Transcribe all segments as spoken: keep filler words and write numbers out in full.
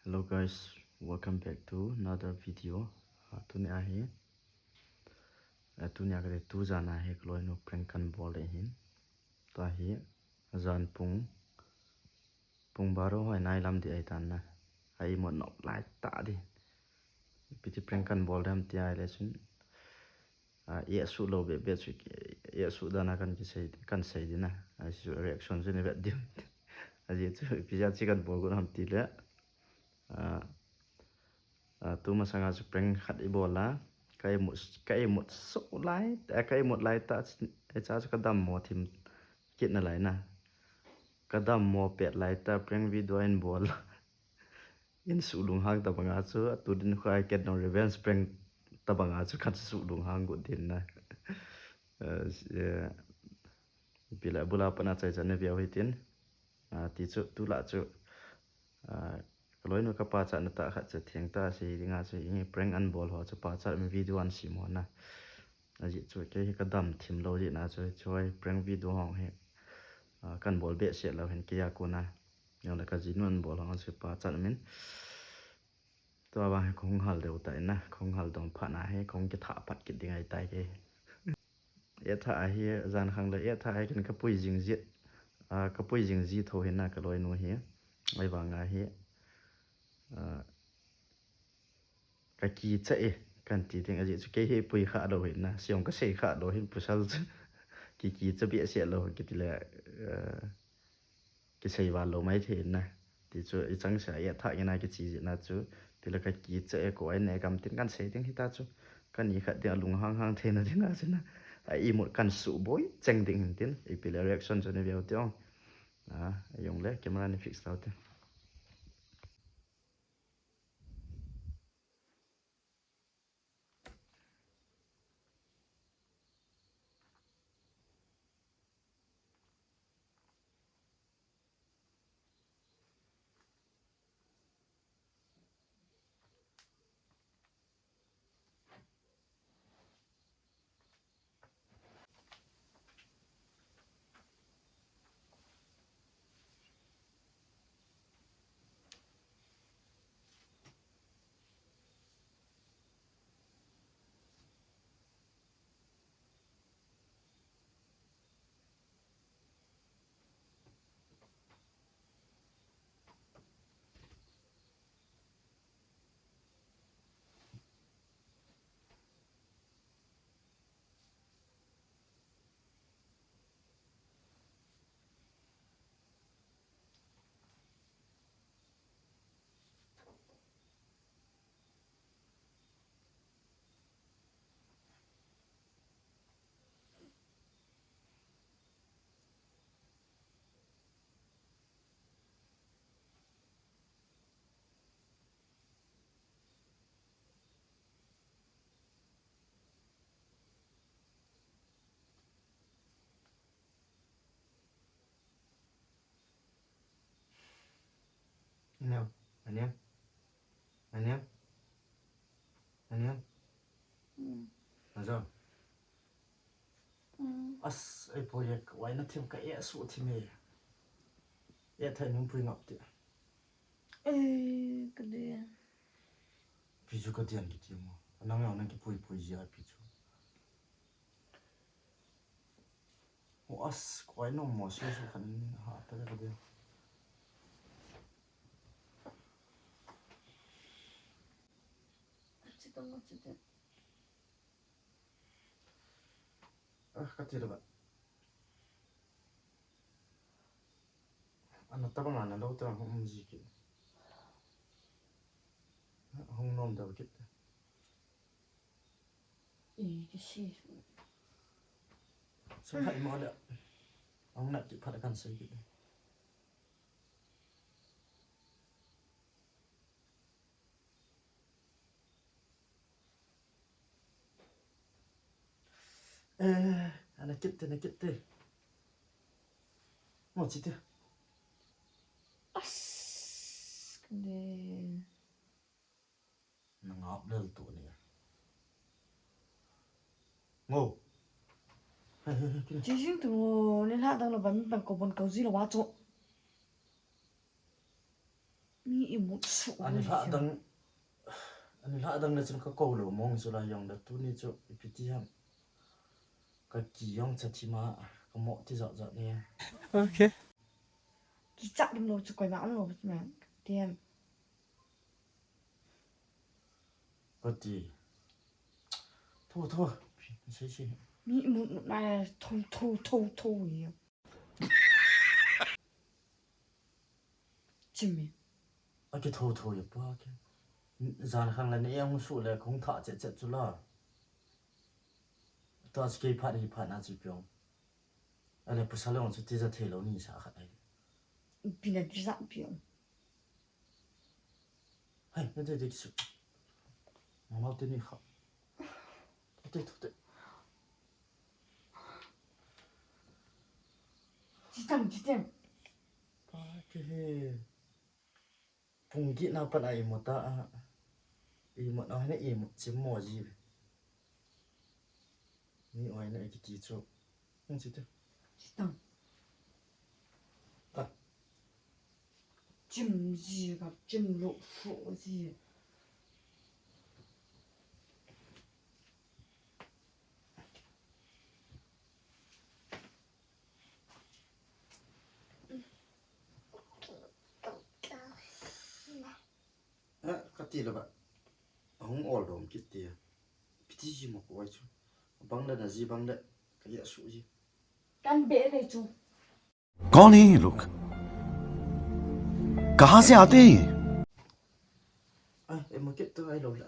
Hello guys, welcome back to another video. Ah, tunia hi, ah, tunia kati tu jana hi kaloinu prank kan bol le hin. Tua hi jan pung, pung baro hoi nai lam di ai tan na. Ai mo nok lai ta di. Piti prank kan bol dem ti ai le sun. Ah, ia su lo be be su, ia su dana kan ki sei, kan sei di na. Ai su reaction su ni be di. Aji chu pija chi kan bol gun ham ti le. Ah, ah, tu masanga chu prank khat i bol a, ka imut, ka imut so lai, eh, ka imut lai ta, eh, cha chu ka dammo thim kit na lai na. Ka dammo pet lai ta, prank video in bol. In su lunghang ta banga chu, tu din kho ai ket no revenge prank ta banga chu khat su lunghang gu din na. Eh, eh, Pila bula pana chai chan na viau hitin. Ah, ti chu, tu la chu. Ah, kaloinu ka pachat na ta khat chu theng ta si dinga chu inge prank an bol ho chu pachat mi video an si mo na. Aji chu kei hi ka dam thim lo ji na chu, chu ai prank video hong hi. Ah, kan bol be se lo hin kei a ko na. Yong la ka jinu an bol hong chu pachat min. Tua vang hi kong hal deu ta in na, kong hal dong phat na hi, kong ki tha pat kit ding ai tai ke. E tha a hi, jan khang le e tha a hi kin ka pui jing ji, a, ka pui jing ji tho hin na kaloinu hi. Ai vang a hi, a, ka ki cha e, kan ti ding aji chu kei hi pui kha lo hin na, siong ka sei kha lo hin pusal chu. Ki ki cha bia se lo, ki ti le, a, kisei val lo mai thei na. Ti chu i chang sa i athah ina kichi ji na chu. Ti la ka ki cha e ko ai ne kam tin kan sei ding hita chu. Kan i khat ding a lunghang hang thei na ding a chu na. A imut kan su boi cheng ding hin tin. I pi le reaction chu ni viau ti ong. A, yong le camera ni fix tau te. Aniam, aniam, aniam, aniam. Hmm. Najo. Hmm. As, ai poi e, wai na thim ka e su thim e. E thai nung pui ngap ti. Eh, ka de. Pi chu ka dian kiti mo. Nang nang ki pui pui ji a pi chu. O as, koi nom mo, si su khan ha ta ka de. Chitong mo chitong. Ah, ka ti ba. Ana tabang ana lo tabang hung um ji kit. Hung nom deu kit. Eh, ka si. Sa hai mo le. Hung nat kit phat kan sei kit. Eh, ana kit te, ana kit te. Mo chi te. As, kande. Na ngap lel tu ni. Ngo. Hai, hai, hai, kit. Chi jing tu ngo, ni la dang lo ba mi pan ko bon kau ji lo wa chu. Mi imut suh. Ani lha dang, ani lha dang le chun ka ko lou mong chu la jong le tuni chu ipi ti ham. Ka ki jong cha thi ma, ka mo ti jat jat ni. Okay. Kicha dum lou chu koi ma an lou chu ma. Ti ham. Ka ti. Tho, tho. Sei, sei. Mi imut mut na tho, tho, tho, tho. Chim e. Aki tho tho e pa ke. Jan khang le nei ahung suh le kahung thah chet chet chu la. Tua chu kei phat hi phat na chi piong. Ale pasal jong chu tija thei lou ni sa khat ahi. Ipi na tija piong. Hai, na te te kisu. Mama te ni kha. Te te te. Chitang, chitang. Pa ke he. Pung gih na pan a imut a, a imut na hina imut chim mo ji. Mi oi na kiti chu. Hung chi te. Chitang. Ah. Chim ji ka chim lo fu ji. Eh, ka ti le ba. Hung ol dom kit ti. Piti ji mo ko ai chu. Bang le na ji bang le. Ka ya su ji. Kan be le chu. कौन है ये लोग? कहाँ से आते हैं ये? Ai, e mo kit tu ai lo la.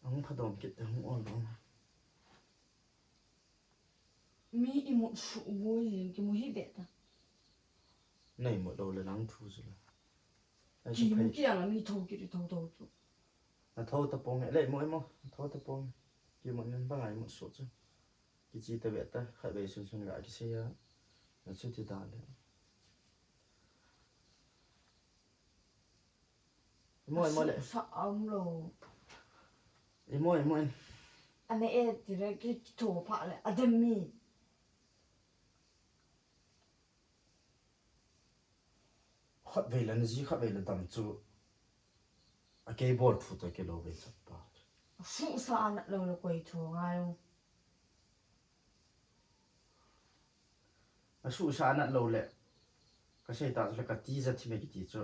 Hung pha dom kit, hung ol dom. Mi imut suh boi, kimu hi be ta. Nei mo lo le lang thu chu la. Ai, kimu ki ang mi tho ki tho tho chu. Na tho ta pong le mo mo, tho ta pong. Kimu nin ba ngai mo suh chu. Kichi ta be ta, khat be sun sun ga ki se ya. Na chu ti ta le. Imo, imo le. Sa am lo. Imo, imo in. Ane e ti le ki tho pha le. Adem mi. Khat vei le na ji khat vei le dam chu. A kei bol thu ta ke lo vei chat pa. Su sa na lo le koi thu ngai. A su sa na lo le. Ka sei ta chu le ka ti za thi me ki ti chu.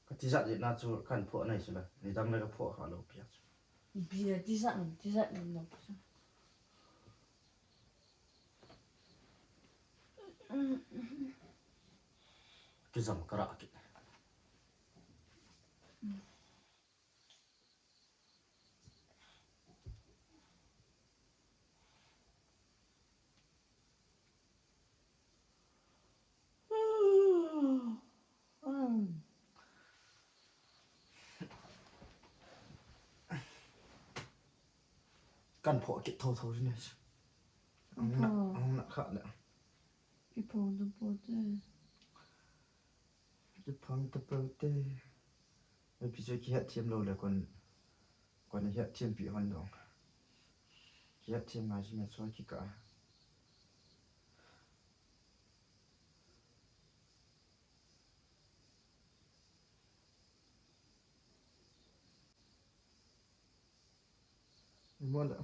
Ka ti za di na chu kan pho nai chu le. Ni dang le ka pho kha lo pia chu. Bi le ti za, ti za lo chu. Ki zam ka ra ki. Kan pho kit tho tho ni. Ang na, ang na kha le. Ki pho na pho te. Ki phang ta pho te. Ei pi chu kihet thiam lo le kon, kon het thiam pi hon dong. Kihet thiam ngai chu me chu ki ka. Imo le.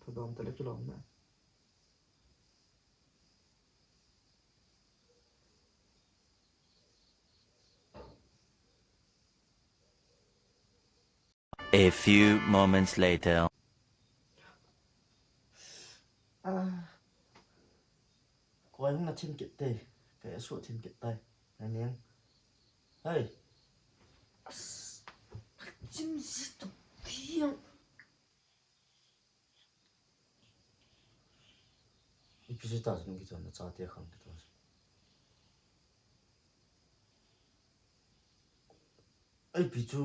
Thadom ta le kilom na. A few moments later. Ah. Koi hung na thim kit te. Ka ya su thim kit tai. Ai niang. Hey. Chim si to piang. Ipi chu ta chu nung kithon na chate khang kithon. Ei pi chu.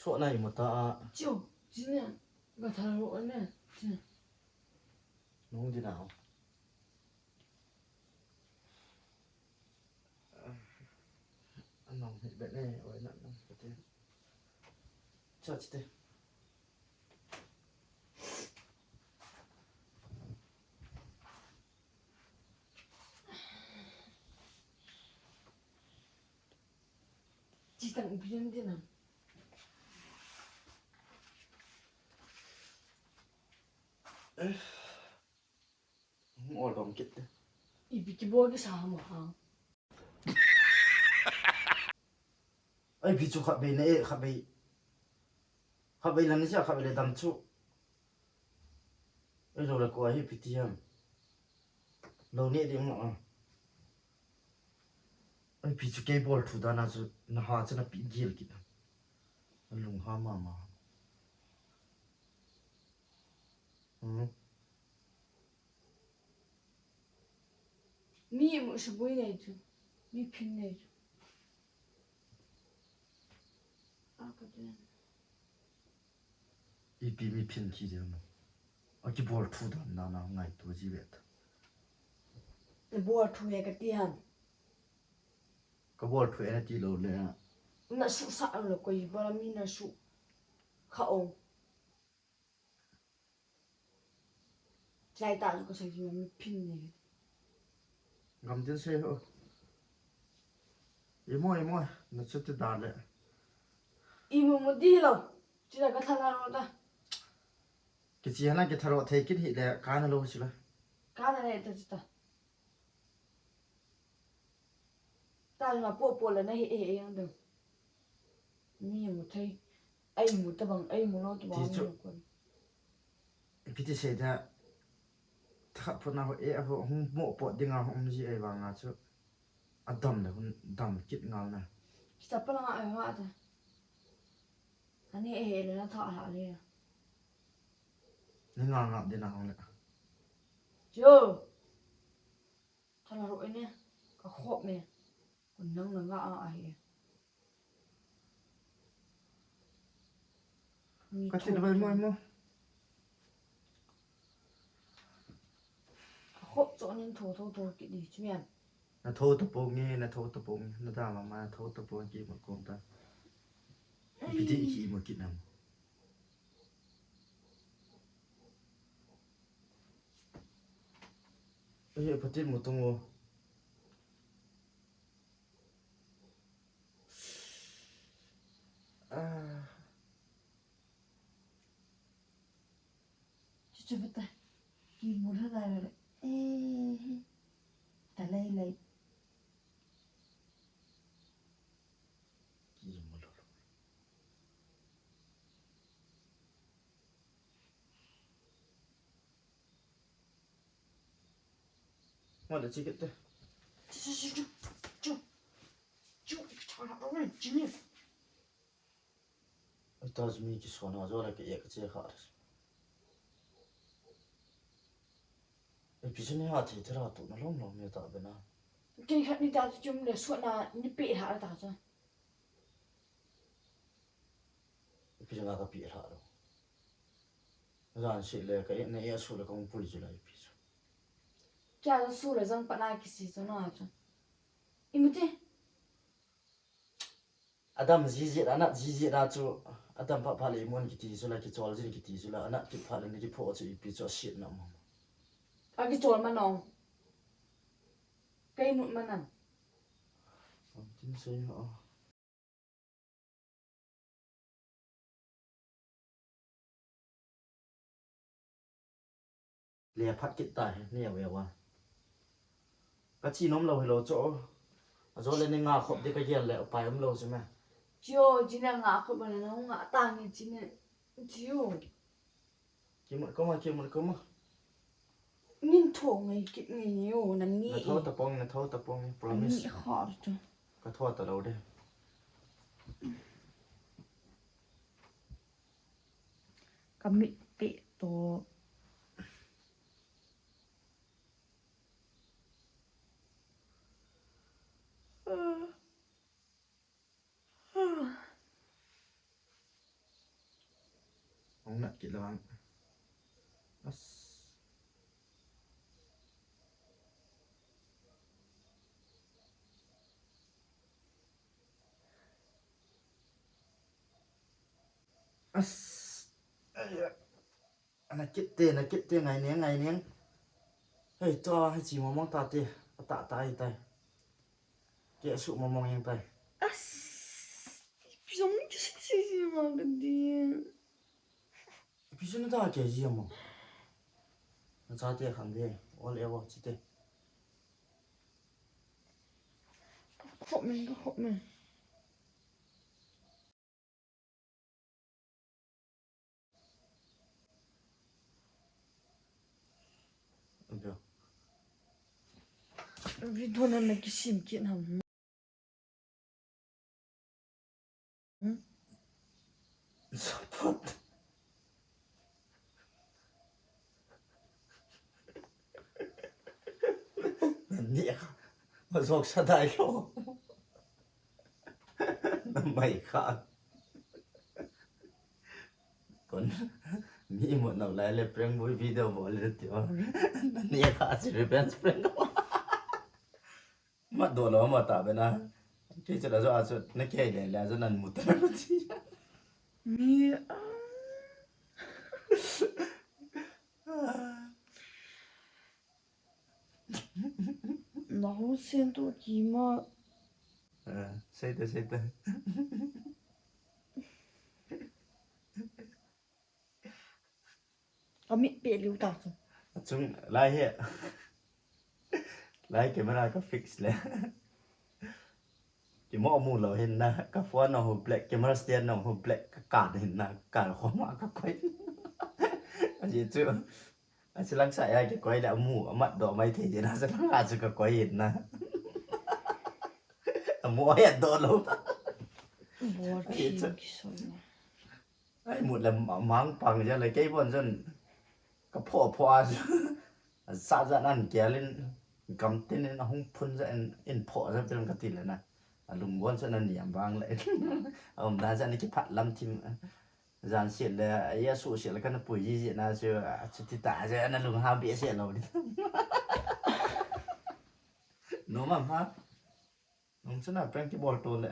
So nai mo ta a. Chu, chine. Ga tha ro ne. Chine. Nung di na. Anong hi be ne, oi na nong pati. Cha chite. Ipi jong ding ham. Hung ol dong kit te. Ipi kibol kisa ham hang. Ai, ipi chu khatvei na e, khatvei. Khatvei la na cha, khatvei le dam chu. Ei, lo le ko hi ipi ti ham. Lo ne ding mo a. Ai, ipi chu kei bol thu dan a chu, na ha chu na pi gil kit. A lung ha mama. Hmm. Mi mu sabui nei chu. Mi phin nei chu. A ka tu. Ipi mi phin ki dia mo. A kibol thu dan na na ngaito ji ve ta. Bol thu e ka ti ham. Ka bol thu e na ti lo le. Na su sa lo ko i bol mi na su. Kha o. Lai ta ko sa ji mi phin ne. Gam tin se ho. Imo, imo, na chu ti da le. Imo mo di lo. Chi la ka thala ro ta. Kichi hana ki tharo thei kin hi le ka na lo chi la. Ka na le ta chi ta. Ta na po po le na hi e e yang do. Mi mu thei. Ai mu ta bang, ai mu lo ta bang. Ti chu. Ipi ti sei da. Tha pho na ho e ho hung mo po ding a hung ji e vang a chu. A dam le hun dam kit ngal na. Sa pa la ai ha ta. Ani e he le na tha ha le. Ni nga nga de na hong le. Jo. Tha la ro e ne. Ka khop me. Kun nang na nga a a he. Ka ti le bai mo mo. Ka khop cho nin tho tho tho kit di chu mian. Na tho ta pong e, na tho ta pong e, na da ma ma na tho ta pong ki ma kom ta. Ki ti ki ma ki nam. Ai, phatin mo tong o. Ah. Chuchu bata. Ki mul ha da le. Eh. Ta lai lai. Ki mul. Wala chikit te. Chu, chu, chu, chu, chu. Chu, chu, chu, chu, chu, chu. Ita mi ki sona jo la ke ek che kha. E pi suni ha thi thera tu na lom lom me ta bena. Ke khat ni ta chu chum le sona ni pe ha ta cha. Ipi nga ka pi lha lo. Jan si le ka ne ya su le ka pui chu la ipi chu. Kya su le jang pa na ki si chu na chu. Imuti. Adam jiji ana jiji na chu. Adam pha pha le mun ki ti chu la ki chol jin ki ti chu la ana ki pha le ni ki pho chu ipi chu si na mo. A ki chol ma no. Kai mut ma nan. Tin sei ha. Le phat kit ta hi, ni ve va. Ka chi nom lo hi lo cho. A jo le ni nga khop de ka gel le, upai um lo chu me. Chio, chi ne nga khop le na nga ta nge chi ne. Chio. Ki mut ko ma, ki mut ko ma. Nin tho ngai kit ngai ni o, na ni. Na tho ta pong, na tho ta pong, promise. Ni kha chu. Ka tho ta lo de. Ka mit pe to. Hong nat kit le vang. As. As. Aya. Ana kit te, ana kit te, ngai neng, ngai neng. Hei, tua, hei chi momong ta te, ata ta hi tai. Ke su momong yang tai. As. Mama, kadin. Ipi chu nada kei ji mo. Nachate khang de. Ol e wo chite. Kakhop men, kakhop men. Video na na kisim kit ham. Hmm? Support. Nani a, masok sa tayo. Namai ka. Kon, mi mo na lai le prank boy video bol le tio. Nani a ka si revenge prank. Mat do lo ma ta be na. Kei chala jo a chu na kei le le jo nan mu ta na chi. Mi, ah. Na hung sen tu ki ma. Ah, sei te, sei te. Ka mit pe liu ta chu. Achung lai he. Lai camera ka fix le. Kimo mu lo hin na, ka phone nong hu black, camera stand nong hu black, ka kan hin na, ka khoma ka koi. Aji chu. Achi lang sa ya kikoi le amu, amat do mai thei je na, sa lang a chu ka koi hin na. Amu ya do lo. Bol Aji chu. Ki so na. Ai, mut le ma-, mang pang ja le, kei bon jon ka pho pho a. Sa ja nan kia lin, gam tin in ahung phun ja in, in pho ja tin ka ti le na. A lung bon sa na niam vang le. A um da ja ni ki phat lam thim. Jan siat le, a ya su siat le ka na pui ji ji na chu, a chu ti ta ja na lung ha be siat lo ni. No ma ma. Nung chu na prank ki bol to le.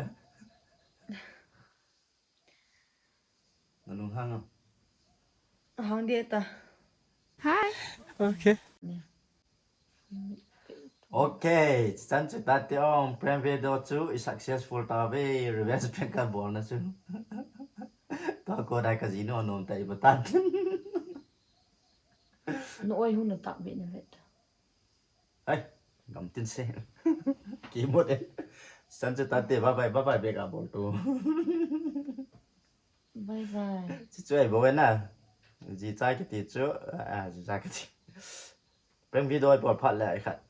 Na lung hang am? Hang dia ta. Hi. Okay. Okay, chan chu ta te ong, prank video chu i successful ta ve, revenge prank ka bol na chu. Ta ko dai ka ji no nom ta i ba ta. No oi hun na ta be na ve ta. Ai, gam tin se. Ki mo de. Chan chu ta te, bye bye, bye bye, be ka bol to. Bye bye. Chu chu ai bo na. Ji cha ki ti chu, a, ji cha ki ti. Prank video ai bol phat le ai khat.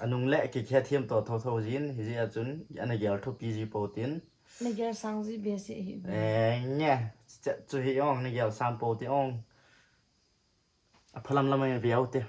Anung le ki khe thiam to tho tho jin, hi ji a chun, ana gel thu pi ji po tin. Na gel sang ji be se hi. Eh, nge. Chu, chu hi ong, na gel sang po ti ong. A phalam lam ai ve u te.